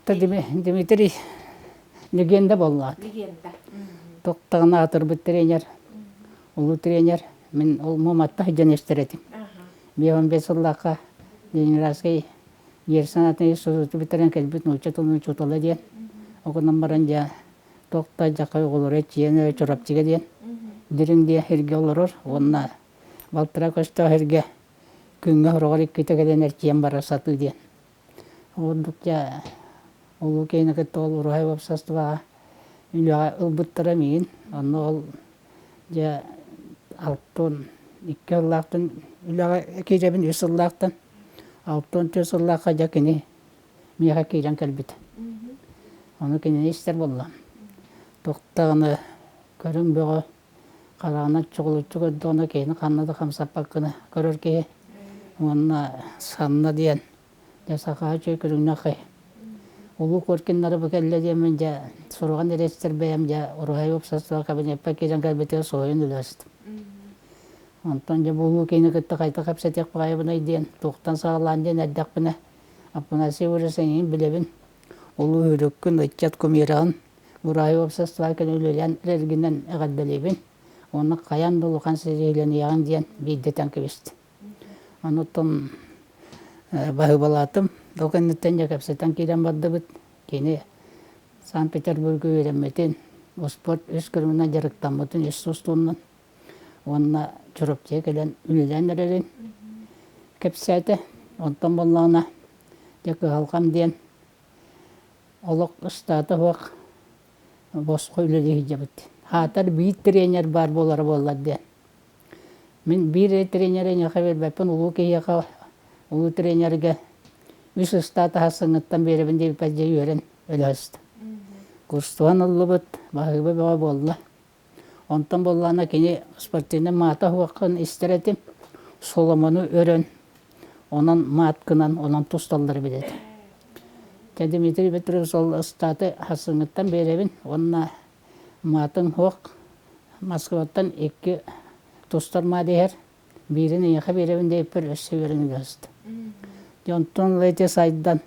Дмитрий легенда буоллаҕа. Легенда. Туохтаҕына аатырбыт тренер, улуу тренер. Мин ол Муоматта сылдьан истэр этим. 55 сыллаахха Ленинградскай Герцен аатын институту бүтэрэн кэлбит нуучча тылын учуутала диэн. Ол гынан баран дьэ туох да дьахай оҕолоро чиэн Чурапчыга диэн Дириҥ диэн сиргэ олорор уонна балтараа көстөөх сиргэ күҥҥэ сороҕор иккитэ кэлэн эрчийэн бара сатыы диэн. Ордук дьэ улуу киһини кытта ол уруһай уопсастыбаҕа үлэҕэ ылбыттара миигин. Онно ол дьэ 62 сыллаахтан үлэҕэ киирэбин үс сыллаахтан 64 сыллаахха дьэ кини миэхэ киирэн кэлбит. Ону кинини истэр буолла. Туох даҕаны көрүҥ бөҕө хараҕынан чугулуччу көрдөҕүнэ киһини ханна да хамсаппаккына көрөр киһи уонна санна диэн дьэ сахаҕа үчүгэй көрүҥнээх киһи. Улуу Коркиннары бу кэллэ диэммин дьэ суруган эрэстэр бэйэм дьэ уруһай уопсастыба кабинеппар киирэн кэлбитигэр соһуйан үлэстим. Онтон дьэ бу улуу киһини кытта хайдах кэпсэтиэх баҕайыбыный диэн туохтан саҕалаан диэн эрдэхпинэ Афанасий Иванович эйигин билэбин улуу үрүккүн ыччат кумираҕын Ураайы уопсастыба кэлэн үлэлээн эрэргинэн эҕэрдэлиибин уонна хайаан да улахан ситиһиилэниэҕиҥ диэн биирдэ этэн кэбистим. Онуттан баһыыбалаатым. Ол кэнниттэн дьэ кэпсэтэн киирэн бардыбыт. Кини Санкт-Петербурга үөрэммитин, успуорт үс көрүҥүнэн дьарыктаммытын үс тустуунан уонна Чурапчыга кэлэн үлэлээн эрэрин кэпсээтэ. Онтон буоллаҕына дьэ кыһалҕам диэн Олох ыстаата суох босхо үлэлии сылдьабыт. Аатар биир тренер баар буолара буоллар диэн. Мин биир эрэ тренери эйиэхэ биэрбэппин, улуу киһиэхэ, улуу тренергэ үс ыстаат аһассыҥҥыттан биэрэбин диэбиппэр дьэ үөрэн өлө сыстым. Курстуһан ыллыбыт, баһыыба бөҕө буолла. Онтон буоллаҕына кини спортивнай маата суоххун истэр этим, соломону өрөн, онон маат гынан, онон тусталлар эбит этэ. Дьэ Дмитрий Петрович ол ыстааты сарсыҥҥыттан биэрэбин уонна маатын суох Москваттан икки тустар маат иһэр, биирин эйиэхэ биэрэбин диэбиппэр өссө үөрэн ыгыста. Дьэ онтон ыла ити сайдан,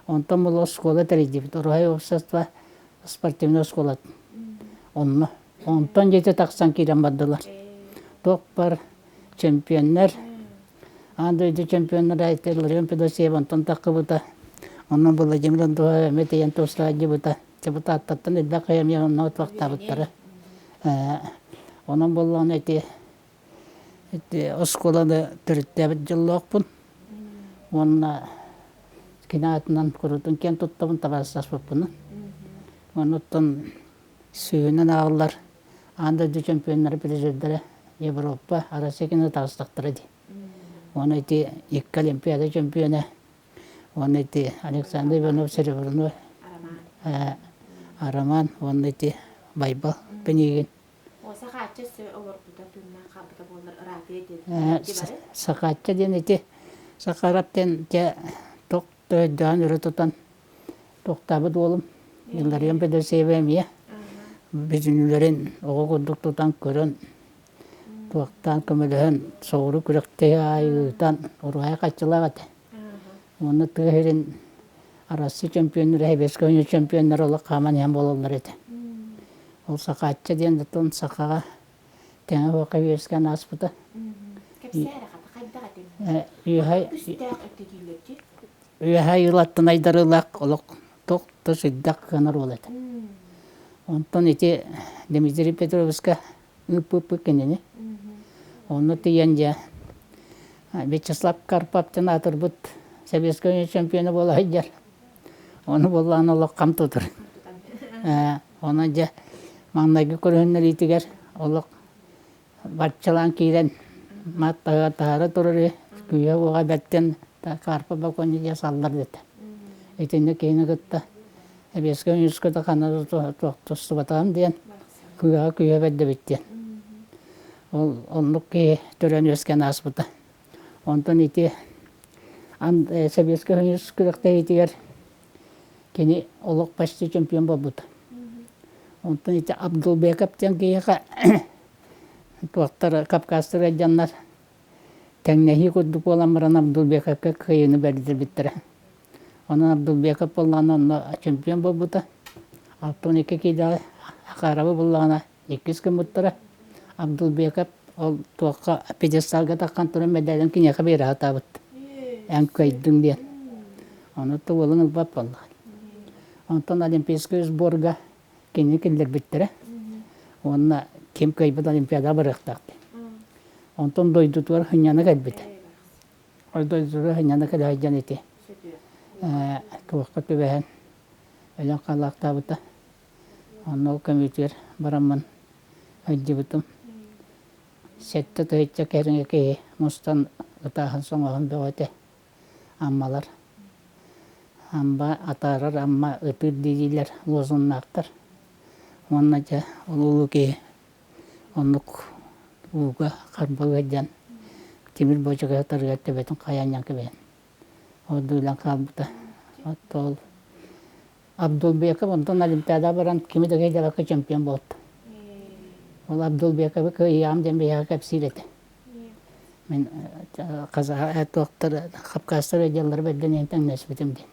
онтон була оскуола тэрийдибит, Уруһай уопсастыба спортивнай оскуолатын. Онно. Онтон дьиэтэ тахсан киирэн бардылар. Туох бар чемпионнар, аан дойду чемпионнара ити Ларион Федосеев онтон таххыбыта. Онон Владимир Андуһа эмиэ тиийэн тустааччыбыта. Депутаттартан элбэх киһи эмиэ онно отвахтаабыттара. Онон буоллаҕына ити Ити оскуоланы төрүттээбит дьоллоохпун уонна кини аатынан куруутун киэн туттабын табаарыстаспыппынан. Онуттан сүүһүнэн ааҕыллар аан дойду чемпионнара, призердэрэ Европа, Россия кино таҕыстахтара дии. Уонна ити икки Олимпиада чемпиона, уонна ити Александр Иванов Серебрянов, Роман уонна ити Байбал Пенигин. Сахаачча өссө олорбута, тыыннаах хаалбыта буоллар ыраатыа диэн Сахаачча диэн ити Сахарап диэн дьэ туох да өйдөөн өрө тутан туохтаабыт уолум Илларион Федосеева эмиэ бүтүнүлэрин оҕо курдук тутан көрөн туохтаан көмөлөһөн соҕуруу күрэхтэһии аайы ыытан уруһай хаччылаах этэ. Уонна тыа сирин Арассыыйа чемпионнара, Сэбиэскэй Оонньуу чемпионнара олох хааман иһэн буолаллар этэ. Ол Сахаачча диэн оттон сахаҕа тэҥэ суохха үөскээн ааспыта. Кэпсээ эрэ хата хайдах этиҥ? Үстээх өттө дииллэр дии. Үөһэ ыылаттан айдарыылаах олох туох да сүрдээх кыанар уол этэ. Онтон ити Дмитрий Петровичка ыыппыппыт кинини. Онно тиийэн дьэ Вячеслав Карпов диэн аатырбыт Советскай чемпиона буола сылдьар. Ону буоллаҕына олох хам тутар. Онон дьэ маҥнайгы көрүһүннэриитигэр олох барчалаан киирэн маат таһаара турар үһү. Күүһэ-уоҕа бэртэн Карпов бокуонньу дьэ саллар дэтэ. Итинник киһини кытта Сэбиэскэй Союзка ханна да тустубатаҕым диэн кыыһа күүһэ бэрдэбит диэн. Ол оннук киһи төрөөн үөскээн ааспыта. Онтон ити Сэбиэскэй Союз күрэхтэһиитигэр кини олох почти чемпион буолбута. Онтон ити Абдулбеков диэн киһиэхэ туохтар Кавказтар дьоннор тэҥнэһии курдук буолан баран Абдулбековка кыайыыны бэрдэрбиттэрэ. Онон Абдулбеков буоллаҕына онно чемпион буолбута. 62 киилэҕэ Акаровы буллаҕына иккис гыммыттара. Абдулбеков ол туохха пьедесталга таххан туран мэдээлин киниэхэ биэрэ сатаабыт. Эн кыайдыҥ диэн. Ону уолун ылбат буоллаҕа. Онтон Олимпийскай сборга кинини киллэрбиттэрэ. Уонна ким кыайбыт Олимпиадаҕа барыахтаах диэн. Онтон дойдутугар сынньана кэлбитэ. Ол дойдутугар сынньана кэлэ сылдьан ити туохха түбэһэн өлөн хаалаахтаабыта. Онно ол көмүүтүгэр бараммын сылдьыбытым. 7000 кэриҥэ киһи мустан ытааһын-соҥооһун бөҕө этэ. Аммалар. Амма атаарар, Амма ытыыр дииллэр лозуннаахтар. Уонна дьэ ол улуу киһи оннук ууга харба ыалдьан тимир буочука сытарыгар төбөтүн хайа анньан кэбиһэн ордуулан хаалбыта. Оттон ол Абдулбеков онтон Олимпиадаҕа баран кими да кыайдабакка чемпион буолта. Ол Абдулбековы кыайыаҕым диэн биһиэхэ кэпсиир этэ. Мин туохтар хапкаастар ыалдьаллара бэрдэн иһин тэҥнэспитим диэн.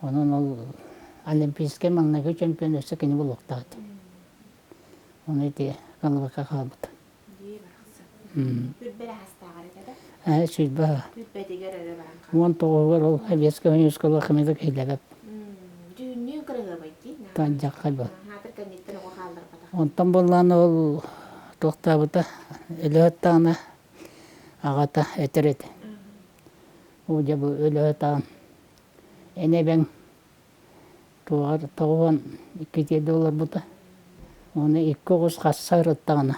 Онон ол Олимпийскай маҥнайгы чемпион өссө кини буолуохтаах этэ. Ону ити Калыбакка хаалбыта. Дии барахсан. Сүүрбэ эрэ аастааҕар этэ да? Ээ, 20. Сүүрбэтигэр эрэ баран хаалбыт. 19-угар ол Советскай Союзка кими да киһилэбэт. Дьүһүннүүн кыраһыабай дии. Таанньаххай был. Хаатыр кэнниттэн оҕо хаалларбатах. Онтон буоллаҕына ол туохтаабыта өлө аҕата этэр этэ. Оо дьэ бу өлө сытаҕын эн эбэҥ туоҕар 92 тиэрдэ олорбута. Уонна икки оҕус хасса ырыттаҕына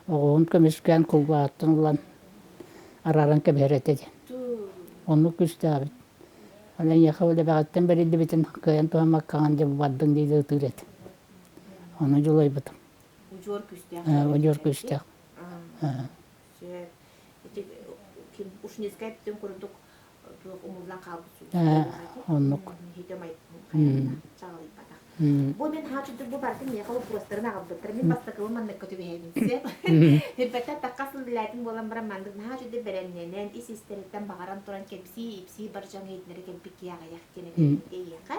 оҕуһун көмүскээн кулгааҕыттан ылан арааран кэбиһэр этэ диэн. Оннук күүстээх эбит. Ол эйиэхэ ол эбэҕиттэн бэриллибитин кыайан туһаммаккаҕын дьэ бардыҥ дии ытыыр этэ. Ону дьулайбытым. Удьуор күүстээх. Удьуор күүстээх. Сөп. Ити ким Ушницкай эппитин курдук туох умуллан хаалбыт Оннук. Чаҕылыйбатах. Бу мен хаачыдыр бу бартын миэхэ вопростарын аҕалбыттар. Мин бастакыбын манныкка түбэһэбин сөп. Үрбэттэн тахха сыл билээтин буолан баран маннык наһаа үчүгэй бэлэмнэнэн, ис истэриттэн баҕаран туран кэпсии, ипсии бар дьон иһитиннэри кэлбит киһи аҕыйах диэн этэбин эйиэхэ.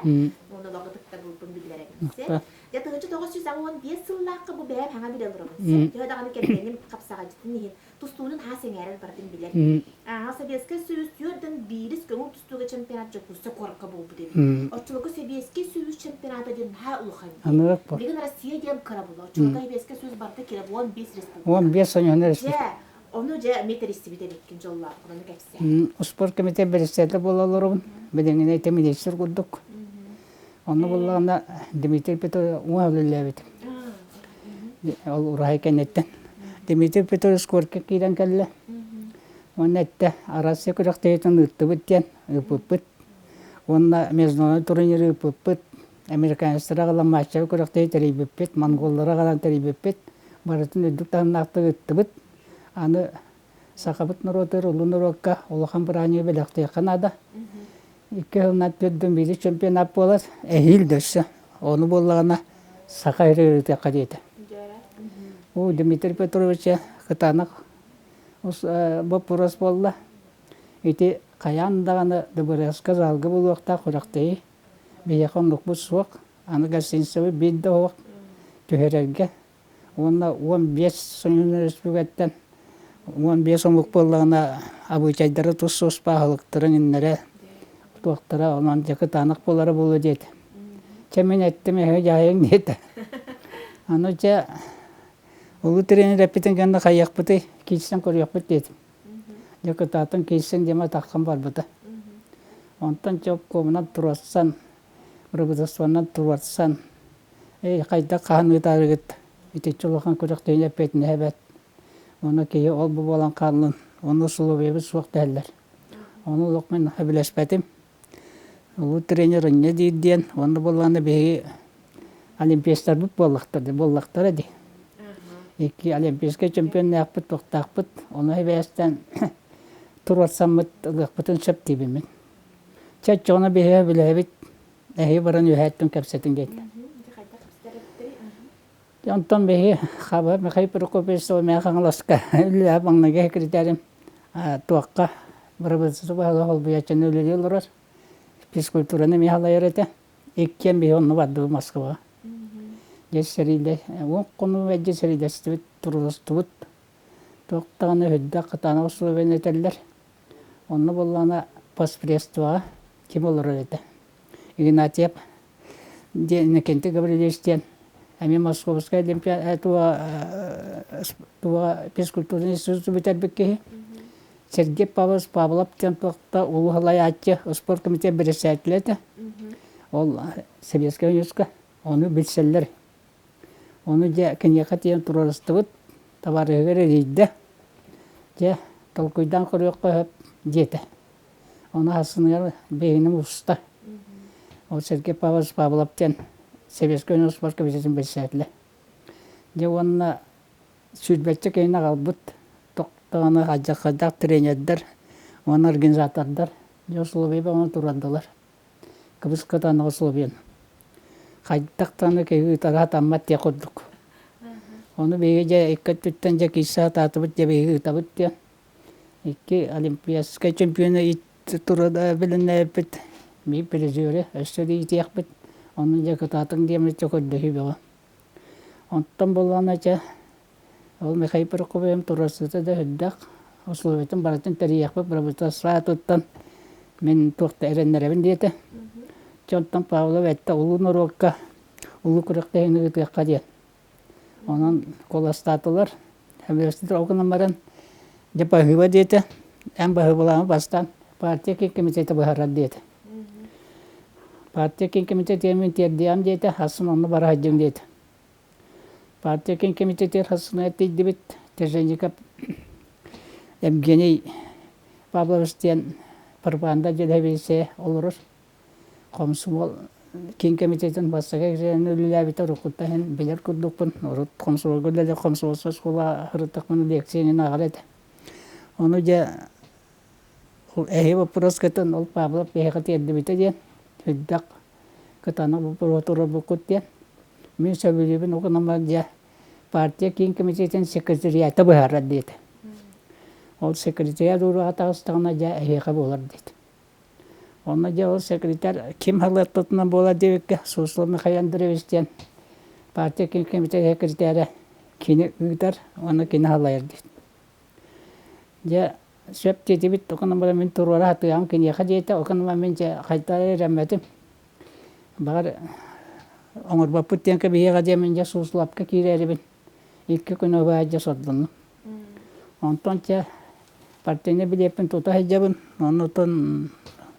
Уонна олоҕу ытыктабылбын биллэрэбин сөп. Дьэ 1985 сыллаахха бу бэйэм хаҥа билэ олоробун сөп. Төһө даҕаны кэргэним хапсаҕайдьытын иһин тустуунун хаа сэҥээрэр барытын билэр. Аа, Советскай Союз түөртэн биирис көҥүл тустууга чемпионат Дьокуускай куоракка буолбут эбит. Оччолорго Сэбиэскэй Союз чемпионата диэн наһаа улахан дии. Билигин Россия диэн кыра буолла. Оччолорго Сэбиэскэй Союз барыта кыра 15 республика. 15 соньоһун республика. Дьэ, ону дьэ эмиэ тэрийсибит эбиккин дьоллооххун, ону кэпсээ. Спорт комитет председателэ буола олоробун. Билиҥҥинэ ити министр курдук. Онно буоллаҕына Дмитрий Петрович уҥа үлэлээбитим. Ол ураһай кэнниттэн. Дмитрий Петрович Коркин киирэн кэллэ. Уонна эттэ, Арассыыйа күрэхтэһиитин ыыттыбыт диэн ыыппыппыт. Уонна международный турнир ыыппыппыт. Американецтары аҕалан матчевай күрэхтэһии тэрийбиппит, монголлары аҕалан тэрийбиппит. Барытын үрдүк таһымнаахтык ыыттыбыт. Аны сахабыт норуотугар улуу норуокка улахан бырааһынньыгы бэлэхтиэххэ наада. Икки сылынан төрдүн биир чемпионат буолар, эһиил да өссө. Ону буоллаҕына саха сирэ ыытыахха диэтэ. Уу Дмитрий Петрович кытаанах боппуруос буолла. Ити хайаан даҕаны ДБРС-ка залга буолуохтаах күрэхтэһии. Биһиэхэ оннукпут суох. Аны гостиницабыт биир да оһох түһэрэргэ Уонна 15 сонун өрөспүүбүлүкэттэн 15 омук буоллаҕына абыычайдара тус-туспа аһылыктарын иннэрэ туохтара онон дьэ кытаанах буолара буолуо диэтэ. Чэ мин эттим эһэ дьаһайыҥ диэтэ. Аны чэ улуу тренер эппитин кэннэ хайыахпытый киирсэн көрүөхпүт диэтим. Дьэ кытаатан киирсэн диэмэ таххан барбыта. Онтон чэ обкомунан туруорсан, правительствонан туруорсан Эй, хайдах хаһан ыытаарыгыт? Итиччэ улахан күрэхтэһиини эппиэтинэһэ эбээт. Ону киһи ол-бу буолан хааллын, ону усулуобуйабыт суох дэһэллэр. Ону олох мин сөбүлэспэтим. Улуу тренер инньэ диир диэн, уонна буоллаҕына биһиги олимпиецтарбыт буоллахтара, буоллахтара дии. Икки олимпийскай чемпионнаахпыт, туохтаахпыт, ону сибээстээн туруорсаммыт ылыахпытын сөп диибин мин. Чэ, оччоҕуна биһиги билэбит, Эһиги баран үөһээттэн кэпсэтиҥ диэтилэр. Онтон биһиги Хаба Михаил Прокопьевич Мэҥэ Хаҥаласка үлэлээх маҥнайгы секретарым туохха бырабыыталыстыба баһылыга холбуйааччыны үлэлии олорор. Физкультураны эмиэ салайар этэ. Иккиэн биһи онно бардыбыт Москваҕа. Дьэ сэриилэ 10 хонуу мэлдьи сэриилэстибит, турулустубут. Туох даҕаны үрдэх кытаанах условияны этэллэр. Онно буоллаҕына постпредствоҕа ким олорор этэ? Игнатьев диэн Иннокентий Гаврильевич диэн эмиэ Московскай олимпиада туга физкультурный институту бүтэрбит киһи. Сергей Павлович Павлов диэн туохта улуу салайааччы, спорт комитет председателэ этэ. Ол Советскай Союзка ону билсэллэр. Ону дьэ киниэхэ тиийэн туруорустубут, табаарыһыгар эрийдэ. Дьэ, толкуйдаан көрүөххэ сөп диэтэ. Ону аһасыныгар биһигини уста. Ол Сергей Павлович Павлов диэн Советскай Союз спорт комитетын председателэ. Дьэ уонна сүүрбэччэ киһини аҕалбыт тохтоҕуна хайдах тренердэр уонна организатордар дьэ условия бөҕөнү туруордулар. Кыбыс-кытаанах условияны. Хайдах даҕаны киһи ыытара сатаммат диэх курдук. Ону биһиги дьэ икки өттүттэн дьэ киирсэ сатаатыбыт дьэ биһиги ыытабыт диэн. Икки олимпийскай чемпиона турада билиннэрбит биир призеры өссө да иитиэхпит. Ону дьэ кытаатыҥ диэммит дьэ көрдөһүү бөҕө. Онтон буоллаҕына чэ ол Михаил Прокопьевым туруорсуута да үрдэх, условиятын барытын тэрийиэхпит правительство аатыттан мин туох да эрэннэрэбин диэтэ. Чэ онтон Павлов эттэ улуу норуокка улуу күрэхтэһиини ыытыахха диэн. Онон куоластаатылар. Ол гынан баран дьэ баһыыба диэтэ. Эн баһыыбалаама бастаан партия киин комитета быһаарар диэтэ. Партия киин комитетигэр мин тиэрдиэҕим диэтэ, хассын онно бара сылдьыҥ диэтэ. Партия киин комитетигэр хассына тиийдибит. Тяжеников Евгений Павлович диэн пропаганда дьэлэбиэсэ олорор. Комсомол киин комитетин бастакы экзамены үлэлээбитэ уруккуттан иһин билэр курдукпун. Урут комсомолга үлэлиир комсомольскай оскуола сырыттахпына лекцияны ааҕар этэ. Ону дьэ Ол эһи боппуруоскатын ол Павлов биһиэхэ тиэрдибитэ диэн элбэх кытаанах боппуруоһу туруорбуккут диэн. Мин сөбүлүүбүн ол гынан баран дьэ партия киин комитетин секретариата быһаарар диэтэ. Ол секретариат ууруоха таҕыстаҕына дьэ эһиэхэ буолар диэтэ. Онно дьэ ол секретарь ким халыаттатынан буолар диэбиккэ Суслов Михаил Андреевич диэн партия киин комитетин секретаря кини ыытар уонна кини халайар диэт. Дьэ сөп диэтибит, окон баран мин туруора сатыаҕым киниэхэ диэтэ, окон мин дьэ хайдах эрэммэтим. Баҕар оҥорбоппут диэн кэбиһиэҕэ диэммин дьэ Суслапка киирээрибин 2 күн убаай дьэ сордоннум. Онтон чэ партийнай билиэппин тута сылдьабын, оннуттан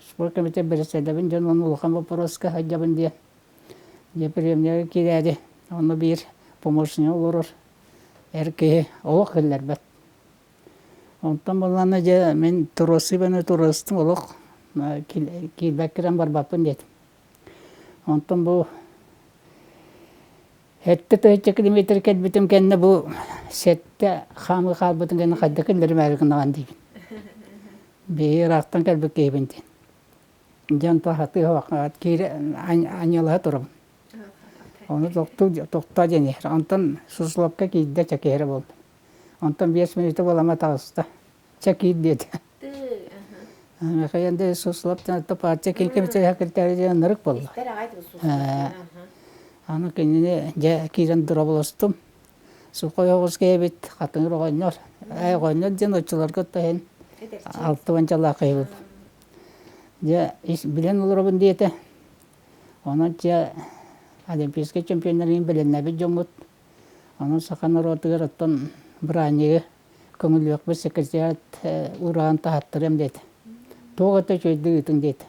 спорт комитет бэрэссэдэбин дьон уонна улахан боппуруоска сылдьабын диэн дьэ премияҕа киирээри онно биир помощник олорор эр киһи олох киллэрбэт. Онтон буоллаҕына дьэ мин туруорсуйбаны туруорустум олох киирбэккэ барбаппын диэтим. Онтон бу 7 тыһыынча километр кэлбитим кэннэ бу 7 хаамыы хаалбытын кэннэ хайдах киллэримээри гынаҕын диибин. Биһиги ыраахтан кэлбит киһибин диэн. Дьэ онтон хатыы киирэ анньыалаһа турабын. Ону тохтуу тохтоо диэн иһэр. Онтон Сусловка киирдэ чэкиһэрэ буолла. Онтон 5 мүнүүтэ буолама таҕыста. Чэ киир диэтэ. Михаил Андреевич Суслов партия киин комитета секретаря диэн ынырык буолла. Аны кинини дьэ киирэн дроболостум. Сухой оҕус киһибит хатыҥыр оҕонньор. Ээ оҕонньор диэн оччолорго иһин 60 дьалаах киһи Дьэ билэн олоробун диэтэ. Онон дьэ Олимпийскай чемпионнарын бэлэмнээбит дьоммут. Онон саха норуотугар оттон бырааһынньыгы көҥүллүөхпүт секретариат уураан таһаттарыам диэтэ. Туох это үчүгэйдик ыытыҥ диэтэ.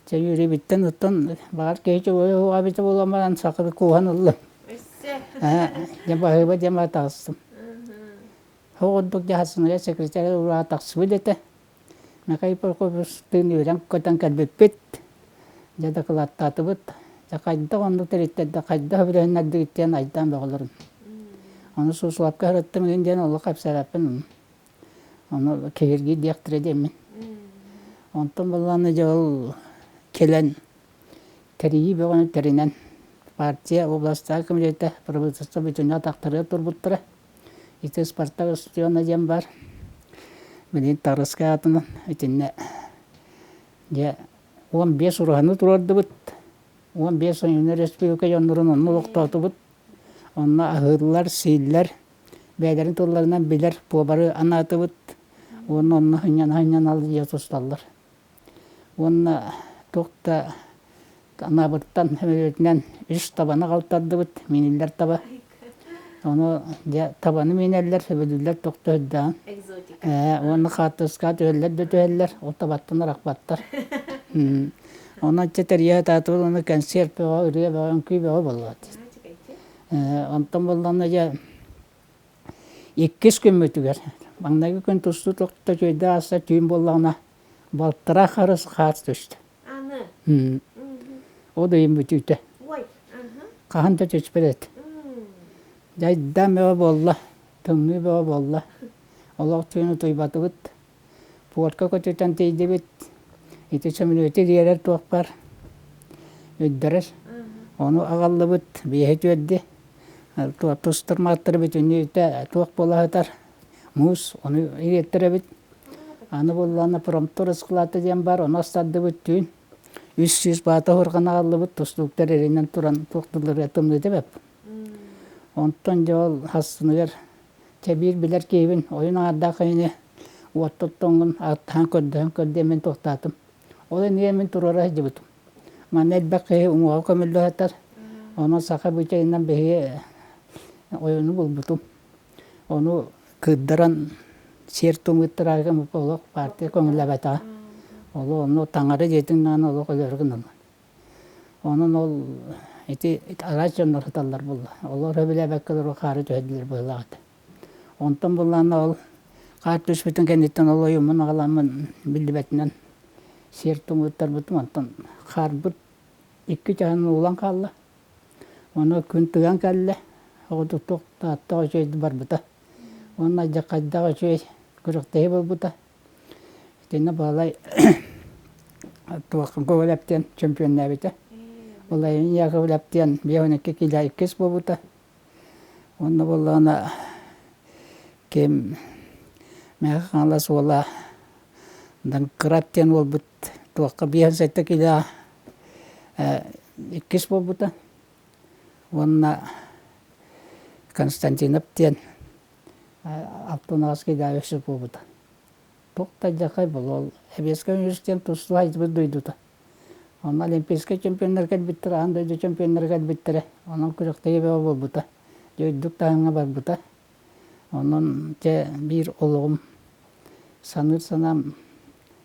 Чэ үөрүүбүттэн оттон баҕар киһи чугуйуоҕа эбитэ буолан баран сахабы кууһан ыллым. Дьэ баһыыба диэн бара таҕыстым. Ол курдук дьаһасыныгар секретарь уураҕа тахсыбыт этэ. Михаил Прокопьевичтыын үөрэн-көтөн кэлбиппит. Дьэ дакылааттаатыбыт. Дьэ хайдах оннук тэриттэрдэ, хайдах үбүлэһиннэрдигит диэн айдаан бөҕөлөрүн. Ону Суслапка сырыттым игин диэн олох кэпсээбэппин. Ону киһиргии диэхтэрэ диэммин. Онтон буоллаҕына дьэ ол кэлэн тэрийии бөҕөнү тэринэн партия областааҕы комитета правительство бүтүннүү атахтарыгар турбуттара. Ити Спартак устудьуона диэн баар. Билигин Тарыскай аатынан итиннэ дьэ 15 ураһаны туруордубут. 15 ойууну республика дьоннорун онно олохтоотубут. Онно аһыыллар, сииллэр, бэйэлэрин тылларынан билэр пуобары анаатыбыт. Уонна онно сынньана-сынньана дьиэ тусталлар. Уонна туох да Анаабыртан сөмөлүөтүнэн үс табаны аҕалтардыбыт, мииниллэр таба. Ону дьэ табаны миинэллэр, сөбүлүүллэр тохтоһуйдаан. Экзотика. Уонна хаартыскаҕа түһэллэр да түһэллэр, ол табаттан арахпаттар. Онон чэ тэрийэ сатаатыбыт, уонна кэнсиэр бөҕө, ырыа бөҕө, үҥкүү бөҕө буолла. Онтон буоллаҕына дьэ иккис күммүтүгэр, маҥнайгы күн тустуу тохто үчүгэйдик ааста, түүн буоллаҕына балтараа харыс хаар түстэ. Аны. Ол ыйым бүтүүтэ. Ой. Хаһан да түспэт этэ. Дьайдаан бөҕө буолла, тымныы бөҕө буолла. Олох түүн утуйбатыбыт. Пуорка көтүтэн тиийдибит. Ити сөмөлүөтү биэрэр туох баар үрдэрэр. Ону аҕаллыбыт, биэһи түөрдү. Тустар мааттары бүтүннүүтэ туох буола сытар муус, ону ириэттэрэбит. Аны буоллаҕына промтор ыскылаата диэн баар, ону астардыбыт түүн. 300 баата уһурҕан аҕаллыбыт, тустууктар эринэн туран туох тылларыгар тымныыта бэп. Онтон дьэ ол хассыныгар чэ биир билэр киһибин ойун аҥардаах киһини уоттуттоҥҥун ааттаһан көрдөһөн көрдүө мин туохтаатым. Ол иннигэр мин туруора сылдьыбытым. Манна элбэх киһи уҥуоҕа көмүллэ сытар. Онон саха быычайынан биһиги ойуну булбутум. Ону кыырдаран сиэр-туом ыыттараары олох партия көҥүллээбэтэҕэ. Ол онно таҥара дьиэтин наана олох өлөөрү гыналлар. Онон ол ити араас дьоннор сыталлар буолла. Олор сөбүлээбэккэ олору хаары түһэрдилэр быһыылаах этэ. Онтон буллаҕына ол хаар түспүтүн кэнниттэн ол ойууммун аҕаламмын биллибэтинэн сиэр-туом ыыттарбытым. Онтон хаарбыт икки чаһын уулан хаалла. Ону күн тыган кэллэ, оҕотуттук Тааттаҕа үчүгэй барбыта. Уонна дьэ хайдах үчүгэй күрэхтэһии буолбута. Итиннэ Баһылай туох Гоголев диэн чемпионнаабыта. Владимир Яковлев диэн 52 киилэ иккис буолбута. Уонна буоллаҕына ким Мэхэ Хаҥалас уола Даңкырат диэн уолбут туохха 57 киилэҕэ иккис буолбута уонна Константинов диэн Алтынаҕаска үһүс буолбута. Туох да алдьархай буолуо ол Эбиэскэй университет тустуу айдыбыт дойдута. Онно олимпийскай чемпионнар кэлбиттэрэ, аан дойду чемпионнара кэлбиттэрэ. Онон күрэхтэһии бөҕө буолбута. Дьэ үрдүк таһымҥа барбыта. Онон дьэ биир олоҕум саныыр санаам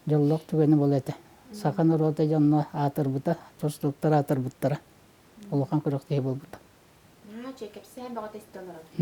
дьоллоох түгэнэ буолуо этэ. Саха норуота дьонно аатырбыта, тустууктар аатырбыттара. Улахан күрэхтэһии буолбута. Аа, чэ, кэпсээн бөҕөтө истэ олоробут.